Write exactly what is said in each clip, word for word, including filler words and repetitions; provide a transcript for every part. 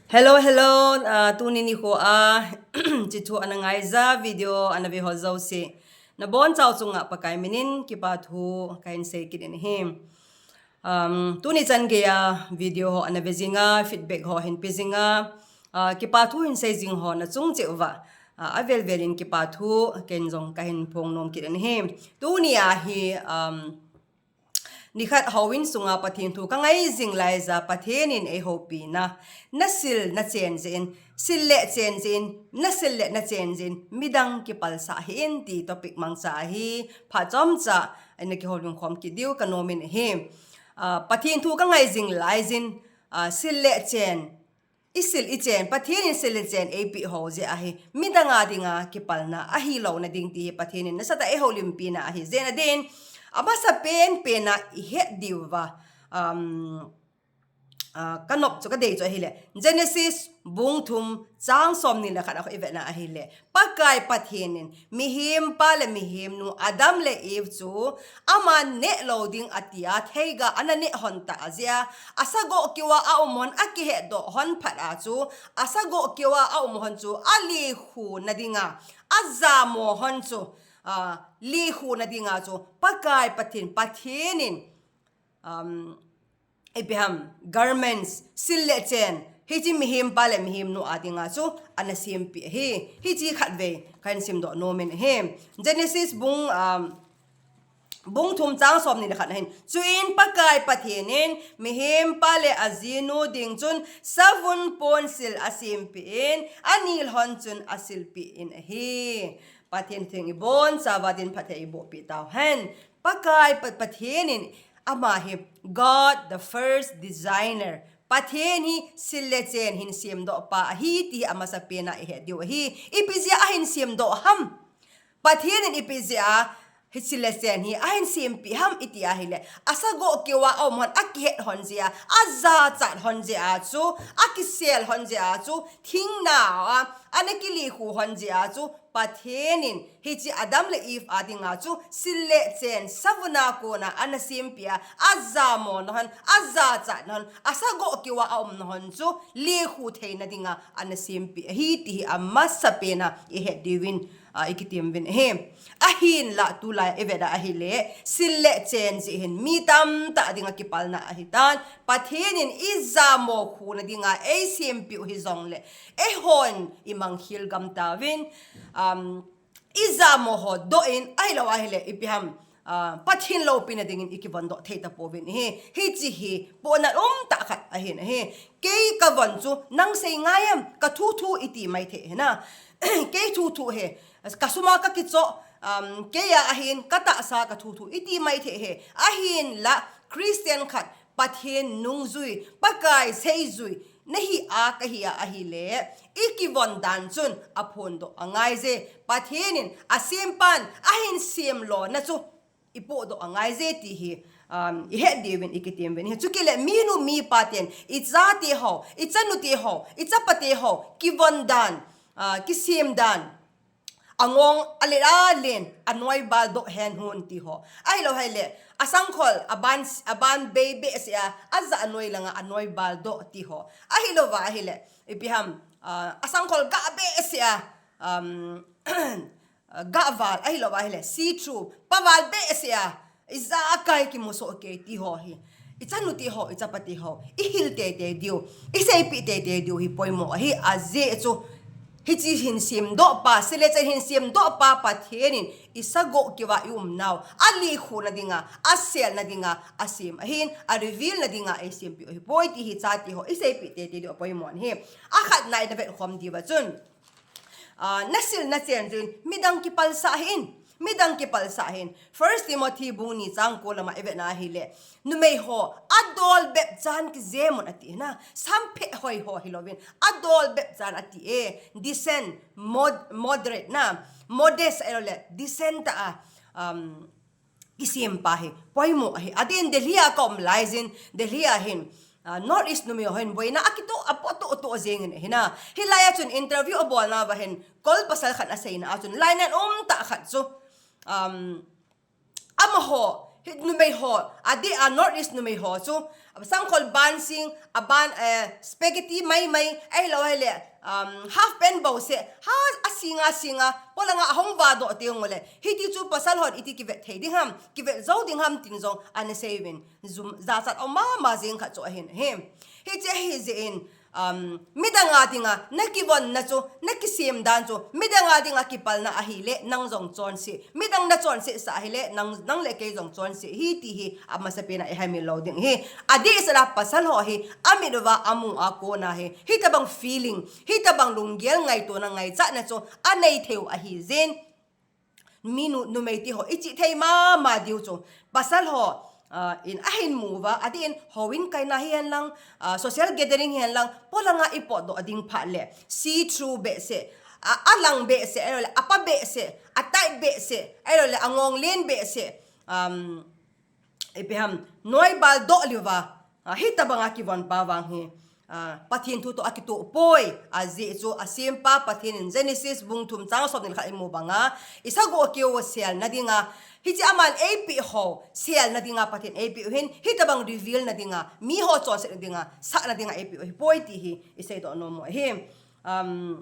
Hello, hello, ah, tuni nikho a, hiche thu ana ngaija video ana ve ho jouse, nabonchauva chunga Pakai minin kipa thu kahin sei kit in ahi. Um, tuni chan geiya video ho ana ve jinga, feedback ho hin pe jinga, ah, kipa thu hin sei jing ho nachung cheh uva, ah, avel vel in kipa thu ken jong kahin phong nom kit in ahi. Tuni a hi, um, nikhat houin sunga Pathen thu kangai jing laija Pathen in eihoupi na, nasil nachen jeh in, sil le chen jeh in, nasil le nachen jeh in, midang kipalsah hih in ti topic mangcha ahi, phat chomcha ana kihoulim khom kit diu kanom in ahi. Ah, Pathen thu kangai jing laijin, ah, sil le chen, isil ichen, Pathen in sil le chen eipeh ho jeh ahi, midang a dinga kipalna ahilouna ding ti hi Pathen in nasatah a eihoulimpi na ahi. Jeh a din, amasa penpen a ihet diuva, um, ah, kanop chu kadei chu ahile, Genesis bung thum chang somni le khat a ivet na ahile, Pakai Pathen in mihem pa le mihem nu Adam le Eve chu ama neh lou ding atia theiga ana neh hon tah jeh a, asagoh keuva aum hon, akihetdoh hon phat a chu, asagoh keuva aum hon chu alikhu na dinga, ajamo hon chu, ah, likhu na dinga chu Pakai Pathen, Pathen in, um, ipi ham, garments, sil le chen, hiche mihem pa le mihem nu a dinga chu ana sempeh ahi. Hiche khatvei kahin simdoh nom in ahi. Genesis bung, um, bung thum chang somni le khat na hin, chuin Pakai Pathen in mihem pa le ajinu ding chun savun ponsil asempeh in, anil hon chun asilpeh in ahi. Pathen thu ibonchauva din phatthei eiboh peh tauhen. Pakai Pa-, Pathen in, ama hi God the first designer. Pathen hi sil le chen hin semdoh pa ahi ti hi amasa pen a ihet diu ahi. Ipi jeh a ahin semdoh ham? Pathen in ipi jeh a hi sil le chen hi ahin sempeh ham iti ahile, asagoh keuva aum hon, akihet hon jeh a, ajachat hon jeh a chu, akisel hon jeh a chu, thingnao a ana kilikhu hon jeh a chu, Pathen in hiche Adam le Eve a dinga chu sil le chen savun a kona ana sempeh a, ajamo na hon, ajachat na hon, asagoh keuva aum na hon chu likhu theina dinga ana sempeh ahi ti hi amasa pen a ihet diuvin, ah, ikitem uvin ahi. Ahinla tulai ivet a ahile, sil le chen jeh hin mi tamtah dinga kipalna ahitan, Pathen in ijamo khu na dinga eisempeh u hijongle, eihon imangkhel gam tauvin, um, ijamo ho doh in, ahilou ahile, ipi ham, ah, Pathen loupina dingin ikivon doh thei tapouvin ahi. Hiche hi pohnat umtah khat ahin ahi. Kei kavon chu nang sei ngai em, kathu thu iti mai thei ahi na. Kei thu thu ahi, kasum a kakichoh, um, kei a ahin katahsa kathu thu iti mai thei ahi. Ahinla Christian khat, Pathen nungjui, Pakai seijui nahi a kahi a ahile, ikivon dan chun aphondoh angaije. Pathen in asempan ahin semlona chu ipohdoh angaije ti hi, um, ihet diuvin ikitem uvin ahi. Chukit le minu mipa ten ichate ho, ichanute ho, ichapate ho kivon dan, ah, kisem dan, angong alet alen, anoi baldoh hen hon ti ho. Ahilou ahile, asangkhol aban, aban bei behseh a, aja anoi langa anoi baldoh ti ho. Ahilouva ahile, ipi ham, ah, asangkhol gah behseh a, um, gah val, ahilouva ahile, see through, paval behseh a, ijakai kimusoh kei ti ho hi, ichanute ho, ichapate ho, ihil teitei diu, iseipeh teitei diu hi poimo ahi. Ajeh chu, hiche hin semdoh pa, sil le chen hin semdoh pa Pathen in isagoh keuva iumnau alikhu na dinga, asel na dinga asem ahin, a reveal na dinga eisempeh u ahipoi ti hi chate ho iseipeh teitei diu apoimo ahi. Akhatna ina vetkhom diuva chun, ah, nasil nachen jeh in midang kipalsah hih in, midang kipalsah hih in. First Timothy bung ni chang ko lama ivet na ahile, numei ho adol bep chan kijem un ati na, samphet hoi ho hilouvin, adol bep chan ati e, decent, mod-, moderate na, modest ahilou le decent tah a, um, kisem pa hi poimo ahi. Adeh in Delhi a kaum laijin, Delhi a hin, ah, North East numei ho hin boina akitoh, apoh toh toh jeng in ahi na. Hilai a chun interview abolnauva hin, kol pasal khat aseina a chun, lainat umtah khat chu, um, amaho, hi numei ho, adeh a North East numei ho chu, sangkhol ban sing, a ban, eh, spaghetti mai mai, ahilou ahile, um, half pant bou se, ha, a singa, singa, polanga ahung vah doh teng ule. Hiti chu pasal hon iti kivet thei ding ham, kivet jou ding ham tin jong ana sei uvin. Jum, jachat um mama jeng khat chu ahin ahi. Hiche ahi jeh in, um, midang a dinga, na kivonna chu, na kisem dan chu, midang a dinga kipalna ahile, nang jong chonse. Midang na chonse sah ahile, nang, nang le kei jong chonse. Hiti hi, amasapen a i hamil lou ding ahi. Adehset a pasal ho hi, amit uva amu a kona hi. Hitabang feeling, hitabang lunggel ngaitona ngaichatna chu, anei thei u ahi jin. Minu, numei ti ho, i chih thei mama diu chu. Pasal ho, ah, in ahin mu uva, adeh in houin kaina hihen lang, ah, social gathering hihen lang, polanga i potdoh ding phat le. See through behseh, a, alang behseh, ahilou le, apa behseh, a tight behseh, ahilou le, angong len behseh, um, ipi ham, noi bal doh liuva, ah, hitabanga kivon pa vang hi, ah, Pathen thu toh akitoh poi, ajeh chu asempa Pathen in Genesis bung thum chang som ni le khat i mu banga, i sagoh keu selna dinga, hiche aman eipeh ho, selna dinga Pathen eipeh u hin, hitabang reveal na dinga, mi ho chonsetna dinga, sahna dinga eipeh u hi poi ti hi, i seidoh nom u ahi. Um,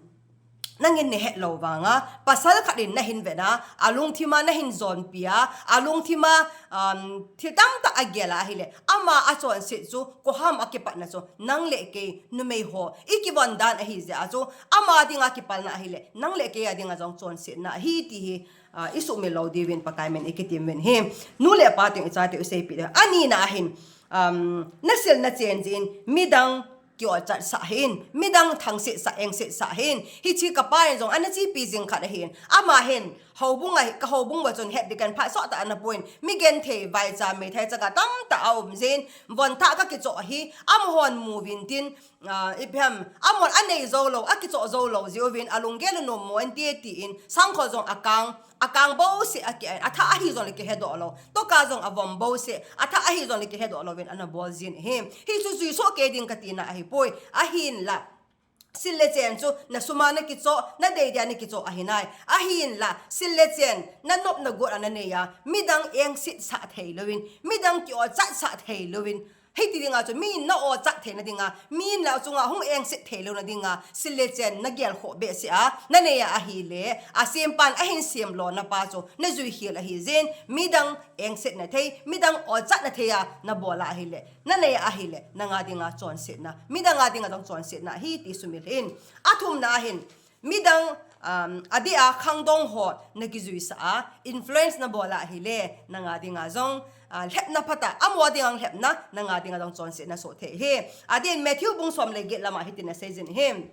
nangin na het lou vanga, pasal khat in na hin vetna, alungthima na hin jonpia, alungthima, um, thil tamtah agel a ahile, ama achonset chu, koiham a kipatna chu, nang le kei, numei ho, i kivon dan ahi jeh a chu, ama dinga kipalna ahile, nang le kei a dinga jong chonsetna ahi ti hi, ah, i sumil lou diuvin Pakai min i kitem uvin ahi. Nu le pa teng i chate u seipeh diu. Anina ahin, um, na sil na chen jeh in, midang kiochat sah hih in, midang thangset sah, engset sah hih in, hiche kapa in jong ana chepi jing khat ahin, ama hin, houbung a, ka houbung uva chun het ding kan phat sottah ana pon, mi genthei, vaicha, meithai chaga tamtah aum jin, von thah ka kichoh hi, amahon mu uvin tin, ah, ipi ham, amahon anei jou lou, akichoh jou lou jeh uvin, alunggel u nom mo ante tin, sangkhol jong akang, akang bouseh aki, athah ahi jongle kihedoh lou. Toka jong avom bouseh, athah ahi jongle kihedoh louvin ana bol jin ahi. Hichu jui soh kei ding kati na ahipoi. Ahinla, sil le chen chu na sum a na kichoh, na dei dia na kichoh ahi nai. Ahinla, sil le chen, na nop na got a na nei a, midang engset sah thei louvin, midang kiochat sah thei louvin, hiti dinga chu, mi in na ochat theina dinga, mi in la chunga hung engset thei louna dinga, sil le chen na gelkhoh behseh a, na nei a ahile, asempan ahin sem lona pa chu, na jui khel ahi jin, midang engsetna thei, midang ochatna thei a, na bol a ahile, na nei a ahile, nanga dinga chonsetna, midang a dinga jong chonsetna ahi ti sumil hih in. Athumna ahin, midang, um, adeh a khangdong ho na kijuisah a, influence na bol a ahile, nanga dinga jong, ah, lhepna phatah, amaho dinga lhepna, nanga dinga jong chonsetna soh thei ahi. Adeh in Matthew bung som le get lama hitin asei jin ahi.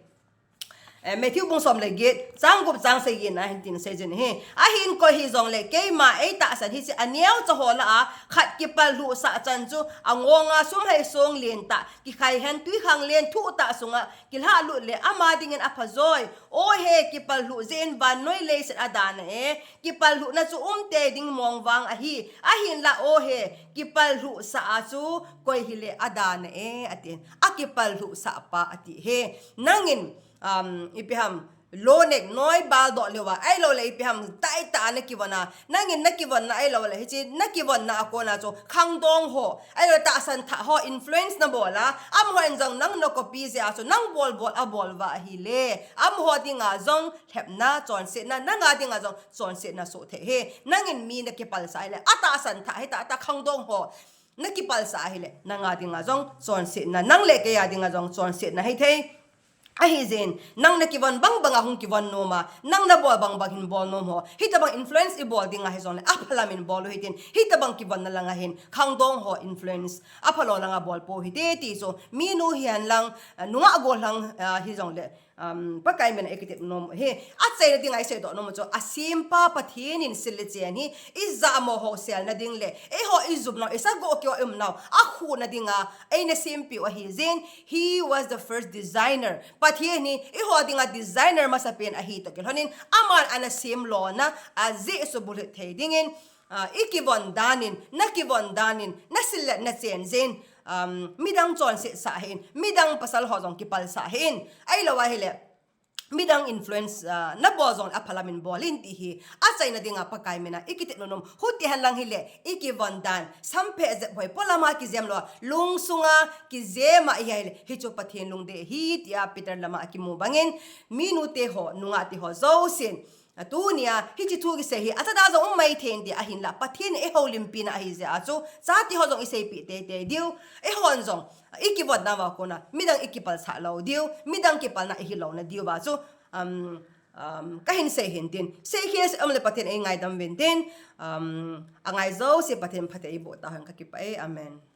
Eh, Matthew bung som le get, chang gup chang sagi na hitin asei jin ahi. Ahin koi hijongle, keima eitahsan hiche aneocha ho lah a, khat kipallhuh sah chan chu, angonga sum hei song lentah, kikhai hen twikhanglen thuhtah sunga, kilhahlut le ama dingin apha joi. O he, kipallhuh jeh in vannoi leiset adana e. Kipallhuhna chu umtei ding mong vang ahi. Ahinla o he, kipallhuh sah a chu koi hile adana e, atin. Akipallhuh sah pa ati ahi. Nangin, um, ipi ham, lonek noi bal doh leuva, ahilou le ipi ham, taitah a na kivon a, nangin na kivonna ahilou le, hiche na kivonna a kona chu, khangdong ho, ahilou le tahsan thah ho, influence na bol a, amaho in jong nang na copy jeh a chu, nang bol bol a bol uva ahile, amaho dinga jong lhepna, chonsetna, nanga dinga jong chonsetna soh thei ahi. Nangin mi na kipalsah ahile, atahsan thah hita, ata khangdong ho, na kipalsah ahile, nanga dinga jong chonsetna, nang le kei a dinga jong chonsetna hithei. Ahi jeh in, nang na kivon bang banga hung kivon nom a, nang na bol bang bang hin bol nom ho. Hitabang influence i bol dinga hijongle, aphalam in bol u hitin, hitabang kivonna langa hin, khangdong ho influence, aphalou langa bol pou hite ti chu, minu hihen lang, ah, nungah gollhang, ah, hijongle, um, Pakai min a i kitep nom u ahi. Achaina dinga i seidoh nom u chu, asempa Pathen in sil le chen hi, i jamo ho selna ding le, eiho i jumnau, i sagoh keu a i umnau, akhuhna dinga, eina sempeh u ahi jeh in, He was the first designer. Pathen hi, eiho dinga designer masapen ahi toh kilhonin, aman ana sem lona, ajeh chu bulhit thei dingin, ah, i kivon danin, na kivon danin, na sil le na chen jeh in, um, midang chonset sah hih in, midang pasal ho jong kipalsah hih in, ahilou ahile, midang influence, ah, nabol jongle aphalam in bol in ti hi achaina dinga Pakai mina ikitet nom nom. Hiti henlang hile ikivon dan, sampheh jep hoi, polama kijem lou, lungsunga kijema ihi ahile, hichu Pathen lungdei ahi tia Peter lama akimu bangin, minu teho, nungah teho jousen, a, tunia hiche thu kisei hi achada jong um maithei in ti ahinla, Pathen in eihoulimpina ahijeh a chu, chate ho jong iseipeh teitei diu, eihon jong ikivotnauva kona midang ikipalsah lou diu, midang kipalna ihi louna diuva chu, um, um, kahin sei hintin, seikhel se umle Pathen in eingaidam uvin tin, um, angai jouse Pathen phatthei eiboh tahen, kakipah e. Amen.